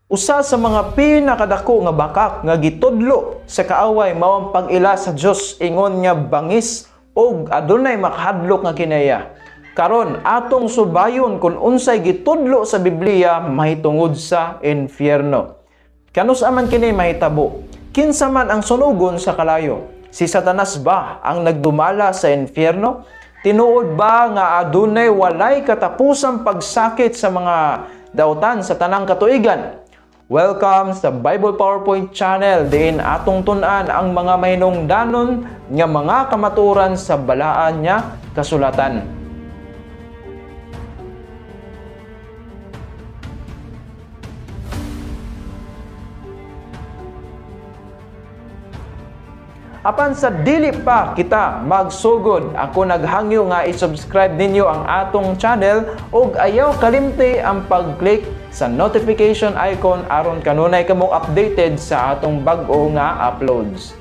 Usa sa mga pinakadako nga bakak nga gitudlo sa kaaway mao ang pag-ila sa Dios ingon nga bangis ug adunay makahadlok nga kinaya. Karon atong subayon kung unsay gitudlo sa Biblia mahitungod sa impyerno. Kanus-a man kini mahitabo? Kinsa man ang sunugon sa kalayo? Si Satanas ba ang nagdumala sa impyerno? Tinuod ba nga adunay walay katapusang pagsakit sa mga dautan sa tanang katuigan? Welcome sa Bible PowerPoint Channel diin atong tun-an ang mga mahinungdanon nga mga kamatuoran sa balaan nga kasulatan. Apan sa dili pa kita magsugod, ako naghangyo nga i-subscribe ninyo ang atong channel ug ayaw kalimti ang pag-click sa notification icon aron kanunay kamo updated sa atong bag-o nga uploads.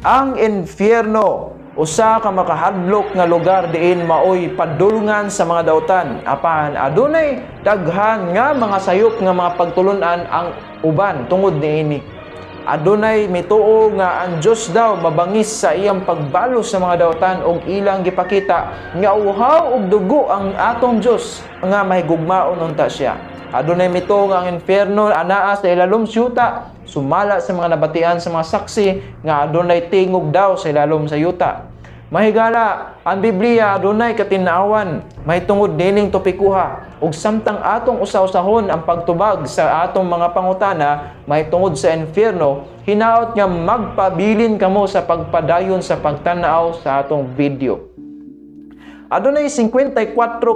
Ang impyerno, usa ka makahadlok nga lugar diin maoy padulngan sa mga dautan, apan adunay daghan nga mga sayop nga mga pagtulun-an ang uban tungod niini. Adunay mituo nga ang Dios daw mabangis sa iyang pagbalos sa mga dautan og ilang gipakita nga uhaw og dugo ang atong Dios nga mahigugmaon unta siya. Adunay mituo nga ang impyerno anaa sa ilalom sa yuta, sumala sa mga nabatian sa mga saksi nga adunay tingog daw sa ilalom sa yuta. Mahigala, ang Biblia adunay katin-awan mahitungod nining topikuha ug samtang atong usa-usahon ang pagtubag sa atong mga pangutana mahitungod sa impyerno, hinaot nga magpabilin kamo sa pagpadayon sa pagtan-aw sa atong video. Adunay 54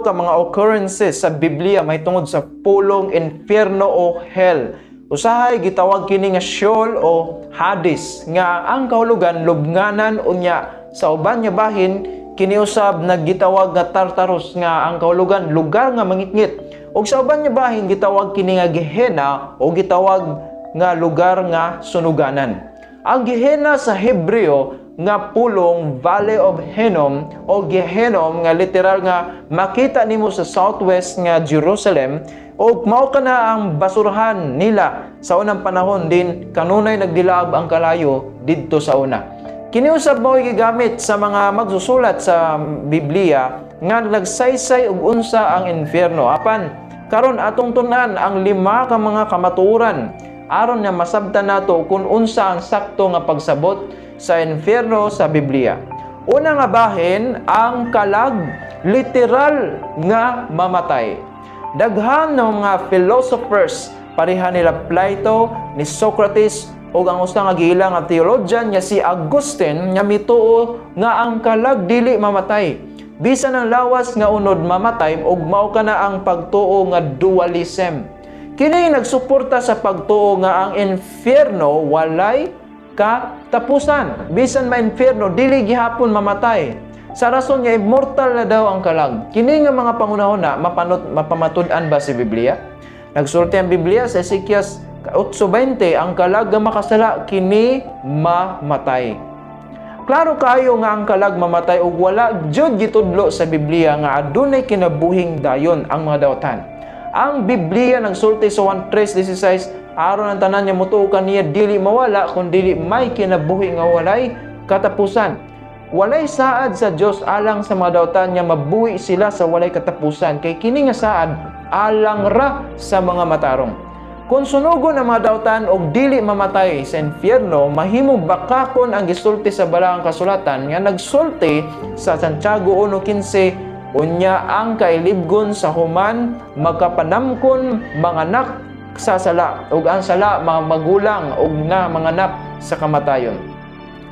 ka mga occurrences sa Biblia mahitungod sa pulong impyerno o hell. Usahay gitawag kini nga Sheol o Hades nga ang kahulugan lubnganan unya sa uban nga bahin kini usab naggitawag nga Tartarus nga ang kahulugan lugar nga mangitngit, ug sa uban nga bahin gitawag kini nga Gehenna o gitawag nga lugar nga sunuganan. Ang Gehenna sa Hebreo nga pulong Valley of Hinnom o Gehenom nga literal nga makita nimo sa southwest nga Jerusalem ug mao kana ang basurahan nila sa unang panahon din kanunay nagdilaab ang kalayo didto sa una. Kini usab mao'y gigamit sa mga magsusulat sa Biblia nga nagsaysay og unsa ang impyerno. Apan karon atong tun-an ang lima ka mga kamatuoran aron nga masabtan nato kung unsa ang sakto nga pagsabot sa impyerno sa Biblia. Una nga bahin, ang kalag literal nga mamatay. Daghan ng mga philosophers pareha nila Plato, ni Socrates ug ang usa nga giila nga theologian nga si Augustine nga mituo nga ang kalag dili mamatay. Bisan ang lawas nga unod mamatay ug mao kana ang pagtuo nga dualism. Kini nagsuporta sa pagtuo nga ang impyerno walay katapusan. Bisan ma-impyerno dili gihapon mamatay. Sa rason nga immortal na daw ang kalag. Kini nga mga pangunahuna mapamatud-an ba si Biblia? Nagsulti ang Biblia sa Ezekias 8:20, ang kalag nga makasala kini mamatay. Klaro kayo nga ang kalag mamatay ug wala jud gitudlo sa Biblia nga adunay kinabuhing dayon ang mga dautan. Ang Biblia nagsulti sa 1:3:16, aron ang tanan nga motuo kaniya dili mawala kun dili may kinabuhi nga walay katapusan. Walay saad sa Dios alang sa mga dautan nga mabuhi sila sa walay katapusan, kay kini nga saad alang ra sa mga matarong. Kung sunugon ang mga dautan og dili mamatay sa impyerno, mahimong bakakon ang gisulti sa balaang kasulatan nga nagsulti sa Santiago 1:15, unya ang kailibgon sa human magkapanamkon manganak sa sala ug ang sala mga magulang ug na manganak sa kamatayon.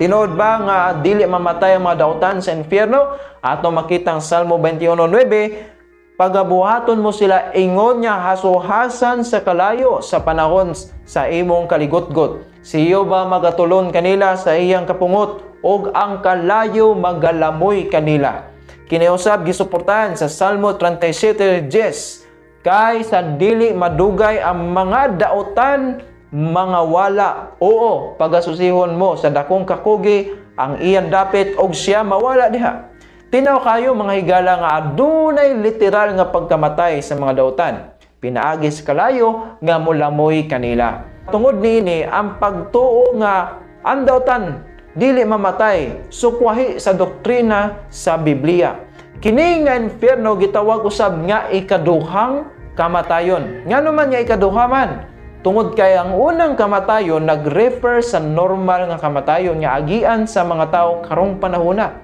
Tinuod ba nga dili mamatay ang mga dautan sa impyerno? Ato makita ang Salmo 21:9, pagabuhaton mo sila ingon nga hasuhasan sa kalayo sa panahon sa imong kaligotgot. Siyo ba magatulon kanila sa iyang kapungot ug ang kalayo magalamoy kanila. Kini usab gisuportahan sa Salmo 37:10, kay sa dili madugay ang mga dautan mga wala. Oo, pagasusihon mo sa dakong kakugi ang iyang dapit og siya mawala diha. Tinaw kayo mga higala nga adunay literal nga pagkamatay sa mga dautan. pinaagi sa kalayo nga mulamoy kanila. Tungod niini, ang pagtuo nga ang dautan dili mamatay sukwahi sa doktrina sa Biblia. Kini nga impyerno gitawag usab nga ikaduhang kamatayon. Ngano man nga ikaduha man? Tungod kay ang unang kamatayon nag-refer sa normal nga kamatayon nga agian sa mga tao karong panahona.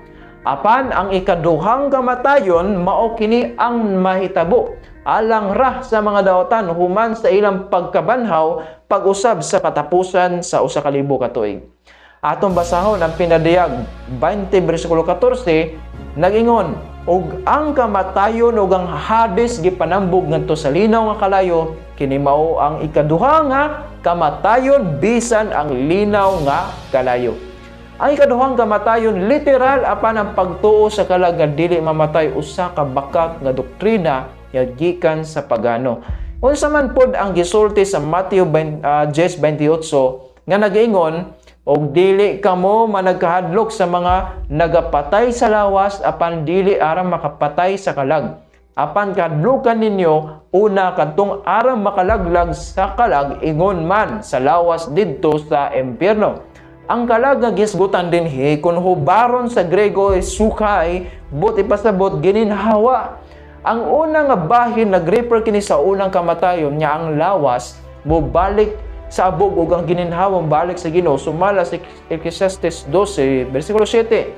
Apan ang ikaduhang kamatayon mao kini ang mahitabo alang ra sa mga daotan human sa ilang pagkabanhaw pag-usab sa katapusan sa 1,000 ka tuig. Atong basahon ang Pinadayag 20 bersikulo 14, nag-ingon, "Ug ang kamatayon ug ang Hades gipanambog ngadto sa linaw nga kalayo, kini mao ang ikaduha nga kamatayon, bisan ang linaw nga kalayo." Ang ikaduhang kamatayon literal, apan ang pagtuo sa kalag nga dili mamatay usa ka bakak nga doktrina nga gikan sa pagano. Unsa man pod ang gisulti sa Mateo 10:28 nga nagaingon, "Og dili kamo managkahadlok sa mga nagapatay sa lawas apan dili aram makapatay sa kalag. Apan kahadlokan ninyo una kadtong aram makalaglag sa kalag ingon man sa lawas didto sa impyerno"? Ang kalag nga gisgutan dinhi, kun hubaron sa Grego, sukay, but ipasabot gininhawa. Ang una nga bahin nag-refer kini sa unang kamatayon nga ang lawas mobalik sa abog ug ang gininhawa balik sa Ginoo, sumala sa Ecclesiastes 12 bersikulo 7.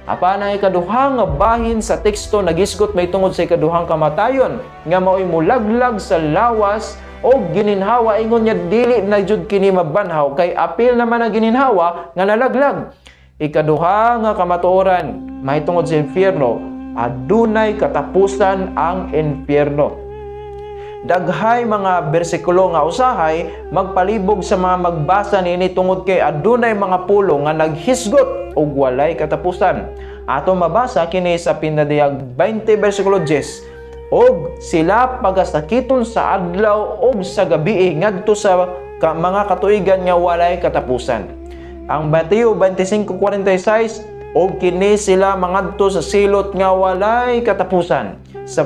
Apan ang ikaduha nga bahin sa teksto nagisgot may tungod sa ikaduhang kamatayon nga maoy mulaglag sa lawas o gininhawa, ingon niya dili na jud kini mabanhaw kay apil naman ang gininhawa nga nalaglag. Ikaduha nga kamatuoran mahitungod sa impyerno: adunay katapusan ang impyerno. Daghay mga bersikulo nga usahay magpalibog sa mga magbasa niini tungod kay adunay mga pulong nga naghisgot og walay katapusan. Ato mabasa kini sa Pinadayag 20 bersikulo 10, "Og sila pagasakiton sa adlaw ug sa gabii ngadto sa mga katuigan nga walay katapusan." Ang Mateo 25:46, "Og kini sila mangadto sa silot nga walay katapusan." Sa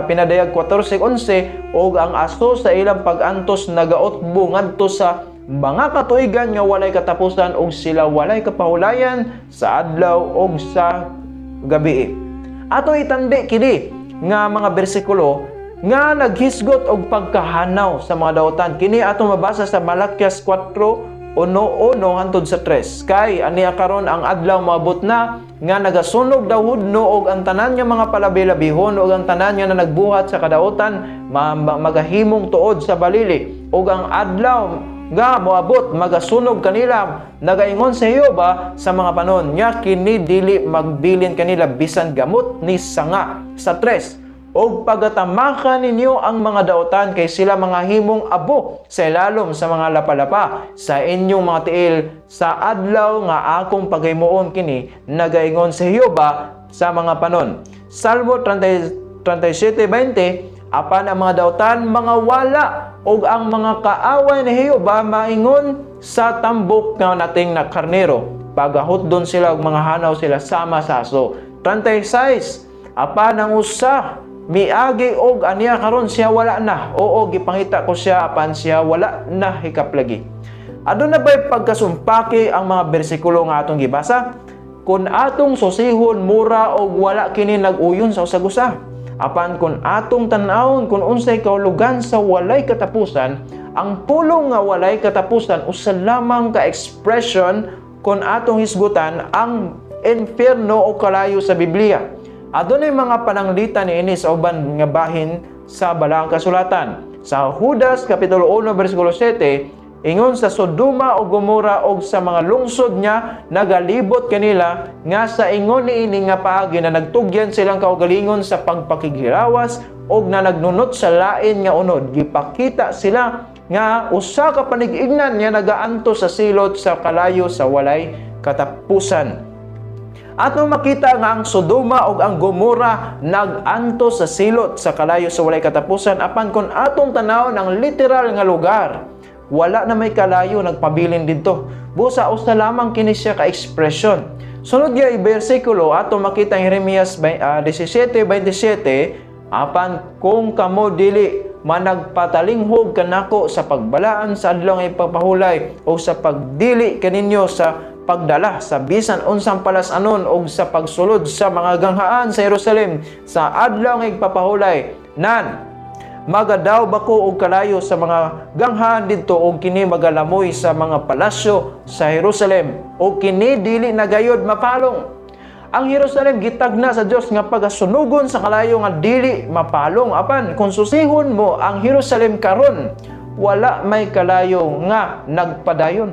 Pinadayag 14:11, "Og ang aso sa ilang pag-antos nagautbo ngadto sa mga katuigan nga walay katapusan, og sila walay kapahulayan sa adlaw og sa gabi." Ato itandi kini nga mga bersikulo nga naghisgot og pagkahanaw sa mga dautan. Kini ato mabasa sa Malakias 4:1, 1 hantod sa 3. "Kay aniya karon ang adlaw moabot na nga nagasunog daw hudno, og ang tanan nga mga palabilabihon og ang tanan nga nagbuhat sa kadautan magahimong tuod sa balili, og ang adlaw nga moabot magasunog kanila, nagaingon sa Jehova sa mga panon, nga kini dili magbilin kanila bisan gamot ni sanga." Sa 3, "Og pagatamakan ninyo ang mga dautan, kay sila mga himong abo sa ilalom sa mga lapalapa sa inyong mga tiil sa adlaw nga akong paghimuon kini, nagaingon sa Jehova sa mga panon." Salmo 37:20, "Apan ang mga dautan mga wala, ug ang mga kaaway ni Jehova maingon sa tambok nga nating na karnero. Pagahutdon sila ug mga hanaw sila sama sa aso." 36, "Apan ang usa miagi og aniya karon siya wala na. Oo, gipangita ko siya apan siya wala na hikap lagi." Aduna ba'y pagkasumpaki ang mga bersikulo nga atong gibasa? Kung atong susihon, mura og wala kini nag-uyon sa usag-usa. Apan kung atong tan-awon kung unsay kahulugan sa walay katapusan, ang pulong nga walay katapusan usa lamang ka expression kung atong hisgutan ang impyerno o kalayo sa Biblia. Adunay mga pananglitan niini sa uban nga bahin sa Balaang Kasulatan. Sa Judas Kapitulo 1 bersikulo 7, ingon, "Sa Sodoma o Gomora og sa mga lungsod niya nagalibot kanila nga sa ingon niini nga paagi na nagtugyan silang kaugalingon sa pagpakighirawas og na nagnunot sa lain nga unod, gipakita sila nga usa ka panig-ignan nga nagaantos sa silot sa kalayo sa walay katapusan." Atong makita nga ang Sodoma ug ang Gomora nag-antos sa silot sa kalayo sa walay katapusan, apan kung atong tanawon ang literal nga lugar, wala na may kalayo nagpabilin didto. Busa usa lamang kini siya ka ekspresyon. Sunod gyud bersikulo, atong makita ang Jeremias 17:27, "Apan kung kamo dili Managpatalinghog kanako sa pagbalaan sa adlaw nga ipapahulay o sa pagdili kaninyo sa pagdala sa bisan unsang palas-anon og sa pagsulod sa mga ganghaan sa Jerusalem sa adlaw nga ipapahulay. Nan magadaw bako og kalayo sa mga ganghaan didto, og kini magalamoy sa mga palasyo sa Jerusalem, og kini dili na gayod mapalong. Ang Jerusalem gitagna sa Dios nga pagasunugon sa kalayo nga dili mapalong. Apan kung susihon mo ang Jerusalem karon, wala may kalayo nga nagpadayon.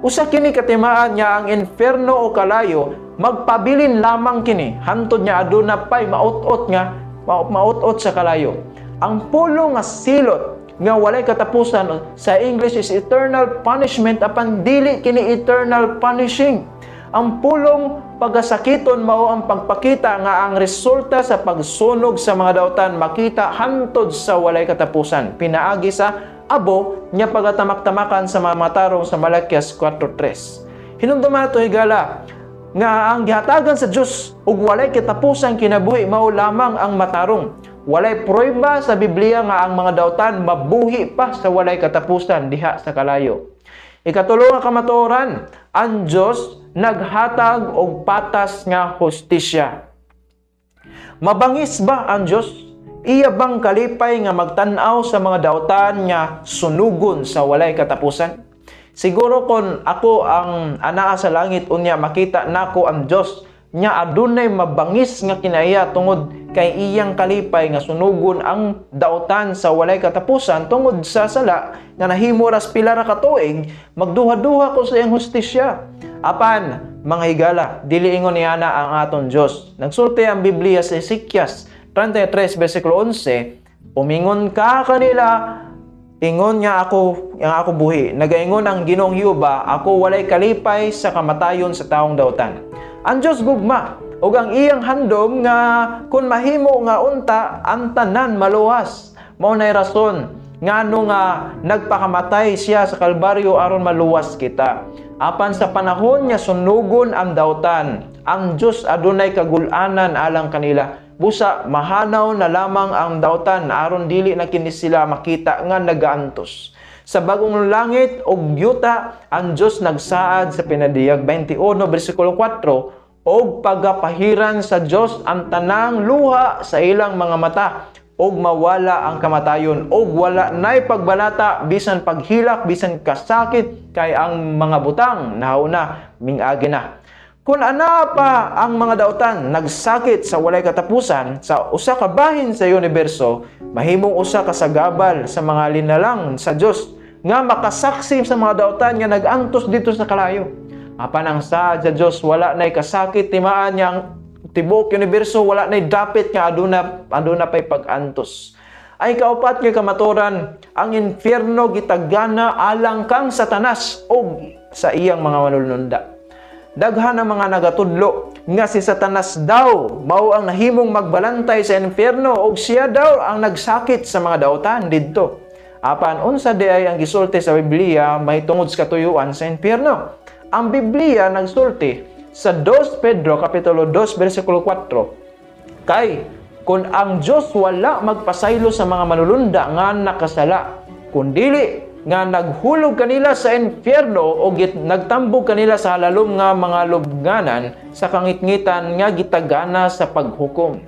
Usa kini katimaan nga ang inferno o kalayo magpabilin lamang kini hantod nga aduna pay maut-ot nga maut-ot sa kalayo. Ang pulong nga silot nga walay katapusan sa English is eternal punishment, apan dili kini eternal punishing. Ang pulong pagasakiton mao ang pagpakita nga ang resulta sa pagsunog sa mga dautan makita hantod sa walay katapusan pinaagi sa abo nya pagatamak-tamakan sa mga matarong sa Malakias 4:3. Hinumduma nato, higala, nga ang gihatagan sa Dios ug walay katapusan kinabuhi mao lamang ang matarong. Walay pruweba sa Biblia nga ang mga dautan mabuhi pa sa walay katapusan diha sa kalayo. Ikatulo nga kamatuoran, ang Dios naghatag og patas nga hustisya. Mabangis ba ang Dios? Iya bang kalipay nga magtan-aw sa mga dautan nga sunugon sa walay katapusan? Siguro kon ako ang anaa sa langit unya makita nako ang Dios nya adunay mabangis nga kinaiya tungod kay iyang kalipay nga sunugon ang dautan sa walay katapusan tungod sa sala nga nahimo ras pila ra ka tuig, magduha-duha ko sa iyang hustisya. Apan mga higala, dili ingon niana ang aton Dios. Nagsulti ang Biblia sa Ezekias 33 versikulo 11, umingon ka kanila, ingon nga ako, nga ako buhi. Nagaingon ang Ginoong Jehova, ako walay kalipay sa kamatayon sa taong dautan. Ang Dios gugma ug ang iyang handom nga kun mahimo nga unta ang tanan maluwas. Mao nay rason ngano nga nagpakamatay siya sa Kalbaryo aron maluwas kita. Apan sa panahon nga sunugon ang dautan, ang Dios adunay kagul-anan alang kanila. Busa mahanaw na lamang ang dautan aron dili na kini sila makita nga nagaantos. Sa bagong langit ug yuta, ang Dios nagsaad sa Pinadiyag 21 bersikulo 4, og pagapahiran sa Dios ang tanang luha sa ilang mga mata, og mawala ang kamatayon, og wala nay pagbalata, bisan paghilak, bisan kasakit, kay ang mga butang nahauna mingagi na. Kung ana pa ang mga dautan nagsakit sa walay katapusan sa usa ka bahin sa universo, mahimong usa ka sagabal sa mga linalang sa Dios nga makasaksi sa mga dautan nga nag-antos dito sa kalayo. Apan ang saad sa Dios wala nay kasakit, timaan niya ang tibuok universo, wala nay dapit nga aduna pay pag-antos. Ay kaupat nga kamaturan, ang impyerno gitagana alang kang Satanas og sa iyang mga manulnunda. Daghan ang mga nagatudlo nga si Satanas daw mao ang nahimong magbalantay sa impyerno og siya daw ang nagsakit sa mga dautan didto. Apan unsa di ay ang gisulti sa Biblia mahitungod sa katuyuan sa impyerno? Ang Biblia nagsulti sa 2 Pedro kapitulo 2 bersikulo 4, kay kun ang Dios wala magpasaylo sa mga manulunda nga nakasala, kundili nga naghulog kanila sa impyerno o nagtambog kanila sa halalom nga mga lubnganan sa kangitngitan nga gitagana sa paghukom.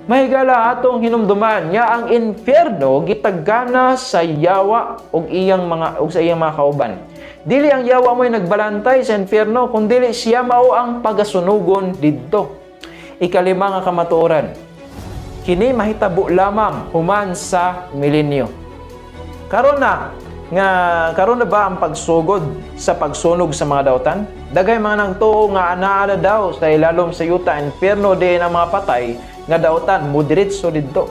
Mahigala, atong hinumduman nga ang impyerno gitagana sa yawa og iyang mga og sa iyang mga kauban. Dili ang yawa mo'y nagbalantay sa impyerno, kundili siya mao ang pagasunugon didto. Ikalima nga kamatuoran, kini mahitabo lamang human sa milenyo. Karon na ba ang pagsugod sa pagsunog sa mga dautan? Daghay mga nagtuo nga anaa na daw sa ilalom sa yuta impyerno diin ang mga patay nga dautan mudiretso didto.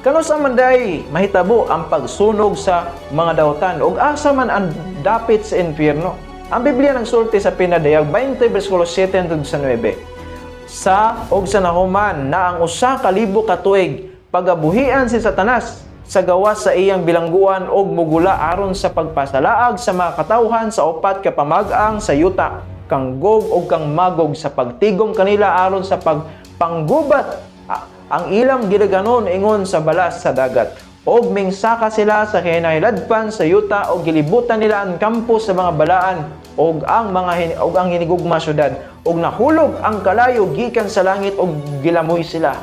Kanus-a man day mahitabo ang pagsunog sa mga dautan ug asa man ang dapit sa impyerno? Ang Biblia nagsulti sa Pinadayag 20 bersikulo 7 hangtod sa 9. Sa og sa nahuman na ang 1,000 ka tuig pagabuhian si Satanas sa gawas sa iyang bilangguan og mugula aron sa pagpasalaag sa mga katawhan sa upat ka pamag-ang sa yuta, kang Gog og kang Magog, sa pagtigom kanila aron sa pagpanggubat ang ilang gidaganon ingon sa balas sa dagat. Og mingsaka sila sa kinahiladpan sa yuta og gilibutan nila ang kampo sa mga balaan og ang hinigugma syudad, og nahulog ang kalayo gikan sa langit og gilamoy sila.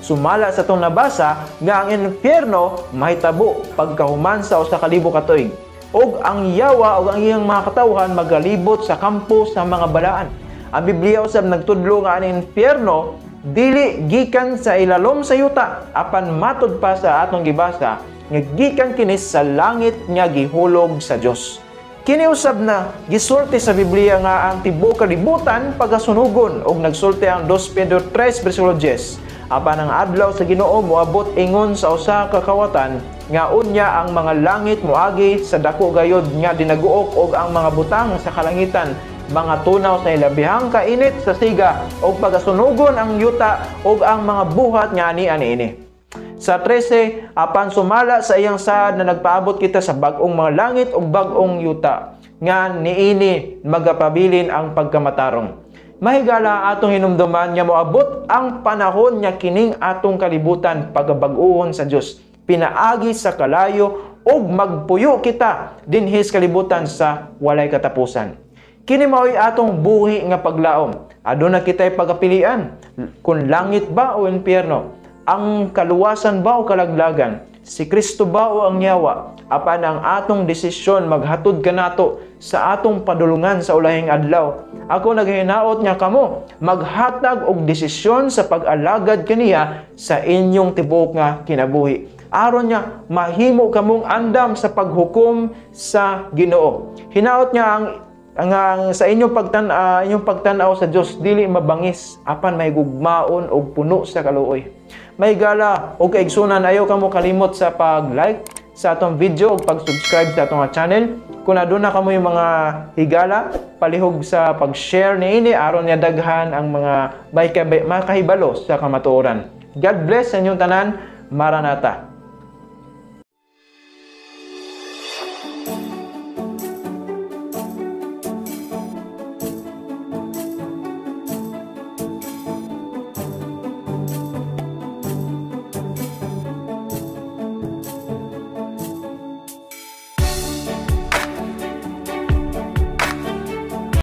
Sumala sa atong nabasa nga ang impyerno mahitabo pagkahuman sa 1,000 ka tuig og ang yawa og ang iyang mga katawhan magalibot sa kampo sa mga balaan. Ang Biblia usab nagtudlo nga ang impyerno dili gikan sa ilalom sa yuta, apan matud pa sa atong gibasa nga gikan kini sa langit nga gihulog sa Dios. Kini usab na gisulti sa Biblia nga ang tibuok kalibutan pagasunugon, og nagsulti ang 2 Pedro 3 bersikulo 10, "Apan ang adlaw sa Ginoo moabot ingon sa usa ka kawatan, nga unya ang mga langit moagi sa dako gayod nga dinaguok og ang mga butang sa kalangitan mga tunaw sa ilabihang kainit sa siga, og pagasunugon ang yuta ug ang mga buhat nga ani niini." Sa 13, "Apan sumala sa iyang saad na nagpaabot kita sa bag-ong mga langit ug bag-ong yuta nga niini magapabilin ang pagkamatarong." Mahigala, atong hinumduman nga moabot ang panahon nga kining atong kalibutan pagabag-uhon sa Dios pinaagi sa kalayo ug magpuyo kita dinhi sa kalibutan sa walay katapusan. Kini mao'y atong buhi nga paglaom. Aduna kita'y pagapilian kung langit ba o impyerno, ang kaluwasan ba o kalaglagan, si Kristo ba o ang yawa. Apan ang atong desisyon maghatod kanato sa atong padulungan sa ulahing adlaw. Ako naghinaot nga kamo maghatag og desisyon sa pag-alagad kaniya sa inyong tibuok nga kinabuhi, aron nga mahimo kamong andam sa paghukom sa Ginoo. Hinaot nga ang sa inyong pagtan-aw sa Dios dili mabangis, apan mahigugmaon og puno sa kaluoy. Mahigala og kaigsunan, ayaw kamo kalimot sa pag-like sa atong video ug pag-subscribe sa atong channel. Kung aduna kamo yung mga higala, palihog sa pag-share niini aron nga daghan ang mga makahibalo sa kamatuoran. God bless sa inyong tanan. Maranatha.